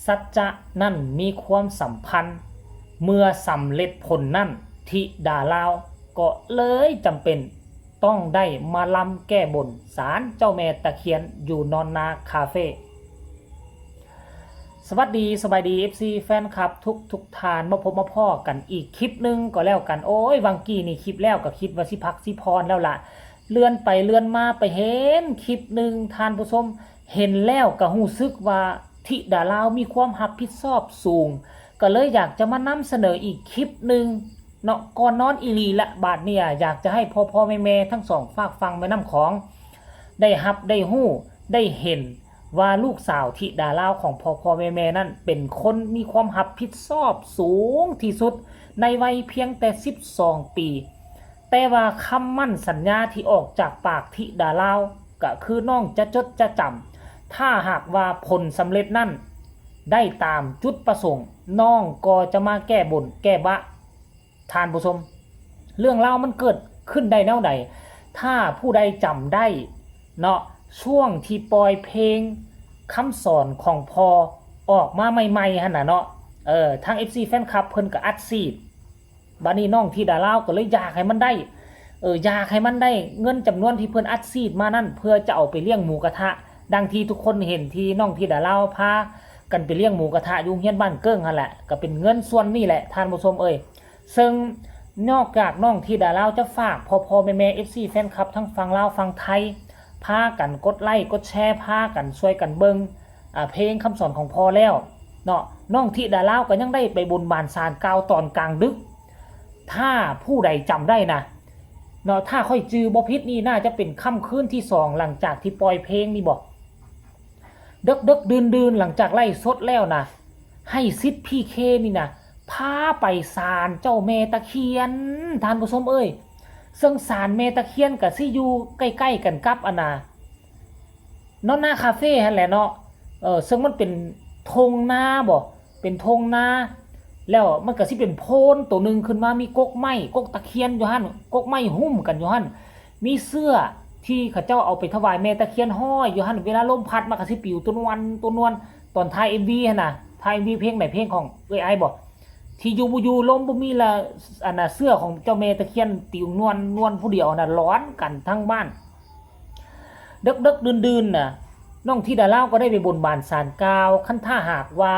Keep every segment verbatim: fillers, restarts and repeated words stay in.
สัจจะนั่นมีความสำคัญ เมื่อสำเร็จผลนั่น ธิดาลาวก็เลยจำเป็นต้องได้มาลำแก้บนศาลเจ้าแม่ตะเคียนอยู่นอนนาคาเฟ่ สวัสดี สบายดี เอฟซี แฟนคลับทุกทุกท่าน มาพบมาพ้อกันอีกคลิปหนึ่งก็แล้วกัน โอ้ย วังกี้นี่คลิปแล้วก็คิดว่าสิพักสิพรแล้วล่ะ เลื่อนไปเลื่อนมาไปเห็นคลิปหนึ่ง ท่านผู้ชม เห็นแล้วก็รู้สึกว่าธิดาลาวมีความรับผิดชอบสูง ก็เลยอยากจะมานำเสนออีกคลิปหนึ่งเนาะ ก่อนนอนอีหลีละบาดเนี่ย อยากจะให้พ่อพ่อแม่แม่ทั้งสองฝากฝั่งแม่น้ำของ ได้ฮับได้ฮู้ได้เห็นว่าลูกสาวธิดาลาวของพ่อพ่อแม่แม่นั่นเป็นคนมีความรับผิดชอบสูงที่สุดในวัยเพียงแต่สิบสองปี แต่ว่าคำมั่นสัญญาที่ออกจากปากธิดาลาวก็คือน้องจะจดจะจำ ถ้าหากว่าผลสำเร็จนั่นได้ตามจุดประสงค์ น้องก็จะมาแก้บนแก้บะ ท่านผู้ชม เรื่องราวมันเกิดขึ้นได้แนวใด ถ้าผู้ใดจำได้เนาะ ช่วงที่ปล่อยเพลงคำสอนของพ่อออกมาใหม่ๆหั่นน่ะเนาะ เออ ทาง เอฟซี แฟนคลับเพิ่นก็อัดฉีด บาดนี้น้องธิดาลาวก็เลยอยากให้มันได้ เออ อยากให้มันได้เงินจำนวนที่เพิ่นอัดฉีดมานั่น เพื่อจะเอาไปเลี้ยงหมูกระทะ ดังที่ทุกคนเห็นที่น้องธิดาลาวพากันไปเลี้ยงหมูกระทะอยู่เฮือนบ้านเกิ้งหั่นแหละ ก็เป็นเงินส่วนนี้แหละ ท่านผู้ชมเอ้ย ซึ่งนอกจากน้องธิดาลาวจะฝากพ่อพ่อแม่แม่ เอฟซี แฟนคลับทั้งฝั่งลาวฝั่งไทย พากันกดไลค์กดแชร์ พากันช่วยกันเบิ่ง อ่า เพลงคำสอนของพ่อแล้วเนาะ น้องธิดาลาวก็ยังได้ไปบนบานศาลกล่าวตอนกลางดึก ถ้าผู้ใดจำได้นะเนาะ ถ้าข้อยจื่อบ่ผิดนี่น่าจะเป็นค่ำคืนที่สองหลังจากที่ปล่อยเพลงนี่บ่ เดิกๆ ดื่นๆ หลังจากไลฟ์สดแล้วนะ ให้สิทธิ์พีเคนี่นะ พาไปศาลเจ้าแม่ตะเคียน ท่านผู้ชมเอ้ย ซึ่งศาลแม่ตะเคียนก็สิอยู่ใกล้ๆ กันกับอันน่ะ นอนนาคาเฟ่หั่นแหละเนาะ เออ ซึ่งมันเป็นทงนาบ่ เป็นทงนา แล้วมันก็สิเป็นโพนตัวหนึ่งขึ้นมา มีกกไม้ กกตะเคียนอยู่หั่น กกไม้หุ้มกันอยู่หั่น มีเสื้อที่เขาเจ้าเอาไปถวายแม่ตะเคียนห้อยอยู่หั่น เวลาลมพัดมันก็สิปลิวตัวนวลตัวนวล ตอนถ่ายเอ็มวีหั่นน่ะ ถ่ายเอ็มวีเพลงไหน เพลงของเอ้ยอ้ายบ่ ที่อยู่บ่อยู่ลมบ่มีละ อันน่ะ เสื้อของเจ้าแม่ตะเคียนปลิวนวลนวลผู้เดียวน่ะ หลอนกันทั้งบ้าน เดิกๆ ดื่นๆ น่ะ น้องธิดาลาวก็ได้ไปบนบานศาลกล่าว คันถ้าหากว่า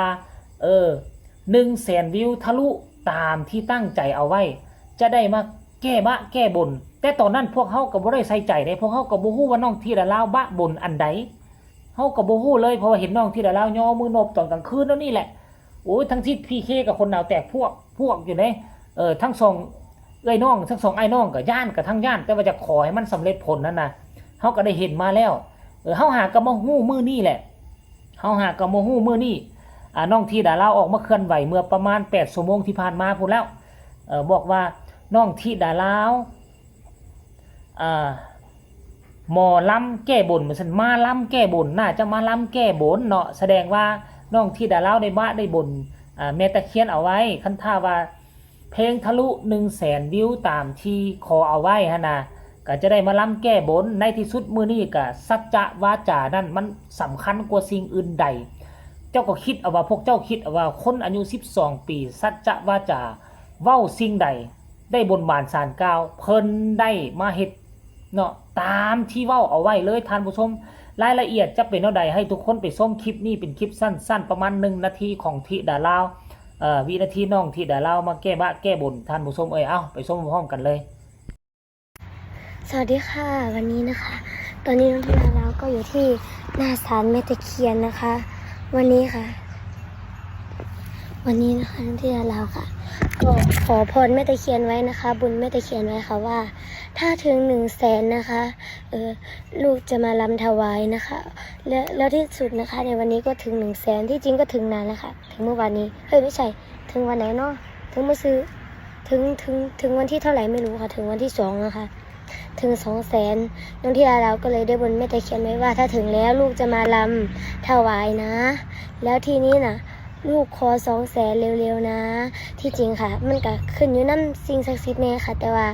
เออ หนึ่งแสนวิวทะลุตามที่ตั้งใจเอาไว้ จะได้มาแก้บะแก้บน แต่ตอนนั้นพวกเฮาก็บ่ได้ใส่ใจเด้ พวกเฮาก็บ่ฮู้ว่าน้องธิดาลาวบะบนอันใด เฮาก็บ่ฮู้เลย เพราะว่าเห็นน้องธิดาลาวย่อมือนบตอนกลางคืนแล้วนี่แหละ โอ้ย ทั้งที่พีเคกับคนหนาวแตกพวก พวกอยู่เด้ เออ ทั้งสองเอ้ยน้อง ทั้งสองอ้ายน้องก็ย้าน ก็ทั้งย้าน แต่ว่าจะขอให้มันสำเร็จผลนั่นน่ะ เฮาก็ได้เห็นมาแล้ว เออ เฮาหาก็มาฮู้มื้อนี้แหละ เฮาหาก็มาฮู้มื้อนี้ อ่า น้องธิดาลาวออกมาเคลื่อนไหวเมื่อประมาณแปดชั่วโมงที่ผ่านมาพู้นแล้ว เออ บอกว่าน้องธิดาลาว อ่า หมอลำแก้บน ว่าซั่น มาลำแก้บน น่าจะมาลำแก้บนเนาะ แสดงว่าน้องธิดาลาวได้บะได้บน อ่า แม่ตะเคียนเอาไว้ คันถ้าว่าเพลงทะลุหนึ่งแสนวิวตามที่ขอเอาไว้หั่นน่ะ ก็จะได้มาลำแก้บน ในที่สุดมื้อนี้ก็สัจจะวาจานั่นมันสำคัญกว่าสิ่งอื่นใด เจ้าก็คิดเอาว่า พวกเจ้าคิดเอาว่าคนอายุสิบสองปี สัจจะวาจา เว้าสิ่งใด ได้บนบานศาลกล่าว เพิ่นได้มาเฮ็ดเนาะ ตามที่เว้าเอาไว้เลย ท่านผู้ชม รายละเอียดจะเป็นแนวใด ให้ทุกคนไปชมคลิปนี้ เป็นคลิปสั้นๆ ประมาณหนึ่งนาทีของธิดาลาว เอ่อ วินาทีน้องธิดาลาวมาแก้บะแก้บน ท่านผู้ชมเอ้ย เอ้า ไปชมพร้อมกันเลย สวัสดีค่ะ วันนี้นะคะ ตอนนี้น้องธิดาลาวก็อยู่ที่หน้าศาลแม่ตะเคียนนะคะ วันนี้ค่ะ วันนี้นะคะน้องธิดาลาวค่ะ ก็ขอพรแม่ตะเคียนไว้นะคะ บนแม่ตะเคียนไว้ค่ะว่า ถ้าถึงหนึ่งแสนนะคะ เออ ลูกจะมาลำถวายนะคะ แล้วแล้วที่สุดนะคะ ในวันนี้ก็ถึงหนึ่งแสน ที่จริงก็ถึงนานแล้วค่ะ ถึงเมื่อวานนี้ เฮ้ย ไม่ใช่ ถึงวันไหนเนาะ ถึงเมื่อซื้อ ถึงถึงถึงวันที่เท่าไหร่ไม่รู้ค่ะ ถึงวันที่สองนะคะ ถึงสองแสน น้องธิดาลาวก็เลยได้บนแม่ตะเคียนไว้ว่า ถ้าถึงแล้วลูกจะมาลำถวายนะ แล้วทีนี้น่ะ ลูกขอสองแสนเร็วๆนะ ที่จริงค่ะ มันก็ขึ้นอยู่นำสิ่งศักดิ์สิทธิ์แน่ค่ะ แต่ว่า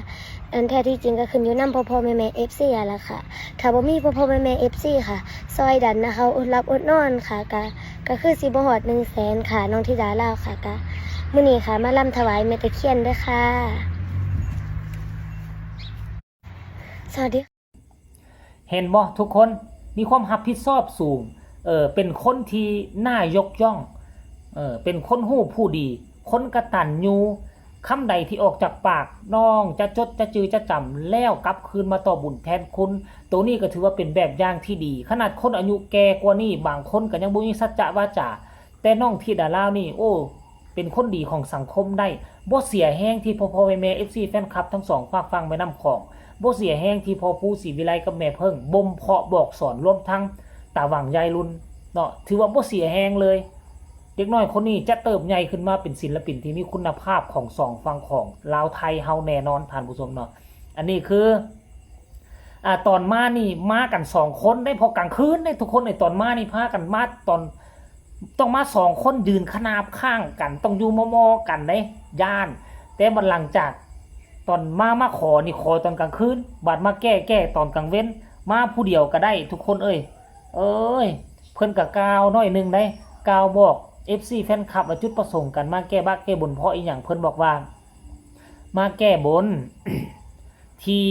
อันแท้ที่จริงก็ขึ้นอยู่นำพ่อๆแม่ๆ เอฟซี นั่นล่ะค่ะ ถ้าบ่มีพ่อๆแม่ๆ เอฟซี ค่ะ ซอยดันนะคะ อดหลับอดนอนค่ะ ก็ ก็คือสิบ่ฮอดหนึ่งแสนค่ะ น้องธิดาลาวค่ะ ก็มื้อนี้ค่ะ มาลำถวายแม่ตะเคียนเด้อค่ะ สวัสดี เห็นบ่ทุกคน มีความรับผิดชอบสูง เออ เป็นคนที่น่ายกย่อง เออ เป็นคนฮู้ผู้ดี คนกตัญญู คำใดที่ออกจากปาก น้องจะจด จะจือ จะจำ แล้วกลับคืนมาต่อบุญแทนคุณ ตัวนี้ก็ถือว่าเป็นแบบอย่างที่ดี ขนาดคนอายุแก่กว่านี้ บางคนก็ยังบ่มีสัจจะวาจา แต่น้องธิดาลาวนี่ โอ้ เป็นคนดีของสังคมได้ บ่เสียแฮงที่พ่อๆ แม่ๆ เอฟซี แฟนคลับทั้งสองฟากฝั่งแม่น้ำของ บ่เสียแฮงที่พ่อภูศรีวิไลกับแม่เพิ่ง บ่มเพาะบอกสอน รวมทั้งตาหว่างยายลุนเนาะ ถือว่าบ่เสียแฮงเลย เด็กน้อยคนนี้จะเติบใหญ่ขึ้นมาเป็นศิลปินที่มีคุณภาพของสองฝั่งของลาวไทยเฮาแน่นอนท่านผู้ชมเนาะ อันนี้คือ อ่า ตอนมานี่มากันสองคนได้ พอกลางคืนได้ ทุกคนในตอนมานี่พากันมาตอน ต้องมาสองคนยืนขนาบข้างกัน ต้องอยู่มอๆ กันได้ ย่าน แต่บัดหลังจาก ตอนมามาขอนี่ขอตอนกลางคืน บัดมาแก้แก้ตอนกลางเว็น มาผู้เดียวก็ได้ ทุกคนเอ้ย เอ้ย เพิ่นก็กล่าวหน่อยหนึ่งได้ กล่าวบอก เอฟซี แฟนคลับว่าจุดประสงค์การมาแก้บาแก้บนเพราะอีหยัง เพิ่นบอกว่า มาแก้บน ที่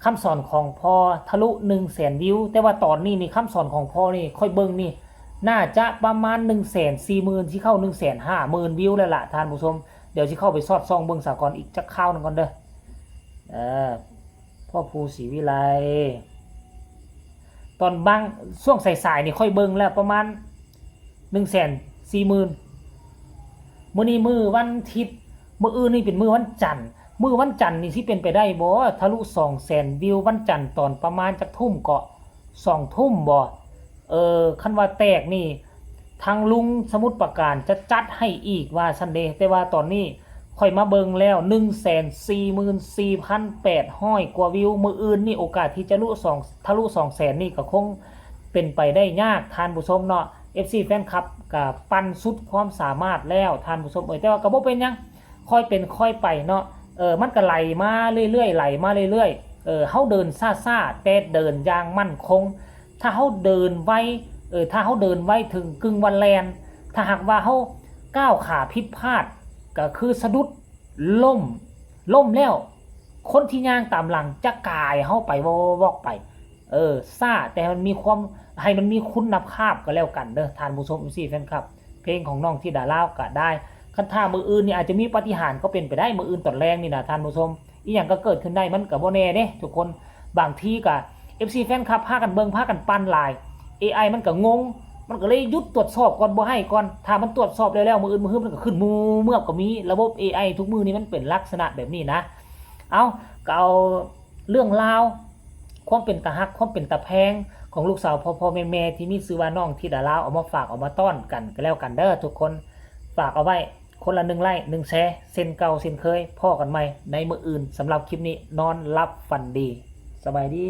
คำสอนของพ่อทะลุหนึ่งแสนวิว แต่ว่าตอนนี้นี่คำสอนของพ่อนี่ค่อยเบิ่งนี่ น่าจะประมาณหนึ่งแสนสี่หมื่น สิเข้าหนึ่งแสนห้าหมื่นวิวแล้วล่ะท่านผู้ชม เดี๋ยวสิเข้าไปสอดส่องเบิ่งสาก่อนอีกจักคราวหนึ่งก่อนเด้อ เออ พ่อภูศรีวิไล ตอนบางช่วงสายๆ นี่ค่อยเบิ่งแล้วประมาณหนึ่งแสนสี่หมื่น มื้อนี้มื้อวันอาทิตย์ มื้ออื่นนี่เป็นมื้อวันจันทร์ มื้อวันจันทร์นี่สิเป็นไปได้บ่ ทะลุสองแสนวิว วันจันทร์ตอนประมาณจักทุ่มเกาะ สองทุ่มบ่ เออ คันว่าแตกนี่ ทางลุงสมุทรปราการจะจัดให้อีกว่าซั่นเด้ แต่ว่าตอนนี้ข้อยมาเบิ่งแล้ว หนึ่งแสนสี่หมื่นสี่พันแปดร้อย กว่าวิว มื้ออื่นนี่โอกาสที่จะลุสอง ทะลุสองแสนนี่ก็คงเป็นไปได้ยากท่านผู้ชมเนาะ เอฟซี แฟนคลับก็ปั่นสุดความสามารถแล้วท่านผู้ชมเอ้ย แต่ว่าก็บ่เป็นหยัง ค่อยเป็นค่อยไปเนาะ เออ มันก็ไหลมาเรื่อยๆ ไหลมาเรื่อยๆ เออ เฮาเดินช้าๆ แต่เดินอย่างมั่นคง ถ้าเฮาเดินไว เออ ถ้าเฮาเดินไวถึงกึ่งวันแล่น ถ้าหากว่าเฮาก้าวขาผิดพลาด ก็คือสะดุด ล้ม ล้มแล้ว คนที่ย่างตามหลังจะกายเฮาไปวอกๆ ไป เออ ช้า แต่มันมีความ ให้มันมีคุณภาพก็แล้วกันเด้อ ท่านผู้ชม เอฟซี แฟนคลับ เพลงของน้องธิดาลาวก็ได้ คันถ้ามื้ออื่นนี่อาจจะมีปาฏิหาริย์ก็เป็นไปได้ มื้ออื่นตอนแลงนี่นะท่านผู้ชม อีหยังก็เกิดขึ้นได้ มันก็บ่แน่เด้ทุกคน บางทีก็ เอฟซี แฟนคลับพากันเบิ่ง พากันปั่นหลาย เอไอ มันก็งง มันก็เลยหยุดตรวจสอบก่อน บ่ให้ก่อน ถ้ามันตรวจสอบแล้วๆ มื้ออื่นมื้อฮื้อมันก็ขึ้นหมู่เมือบก็มี ระบบ เอไอ ทุกมื้อนี้มันเป็นลักษณะแบบนี้นะ เอา ก็เอาเรื่องราว ความเป็นตาฮัก ความเป็นตาแพงของลูกสาวพ่อๆ แม่ๆ ที่มีชื่อว่าน้องธิดาลาว เอามาฝาก เอามาต้อนกันก็แล้วกันเด้อทุกคน ฝากเอาไว้คนละหนึ่งไลค์ หนึ่งแชร์ เช่นเก่าเช่นเคย พ้อกันใหม่ในมื้ออื่น สำหรับคลิปนี้นอนหลับฝันดี สบายดี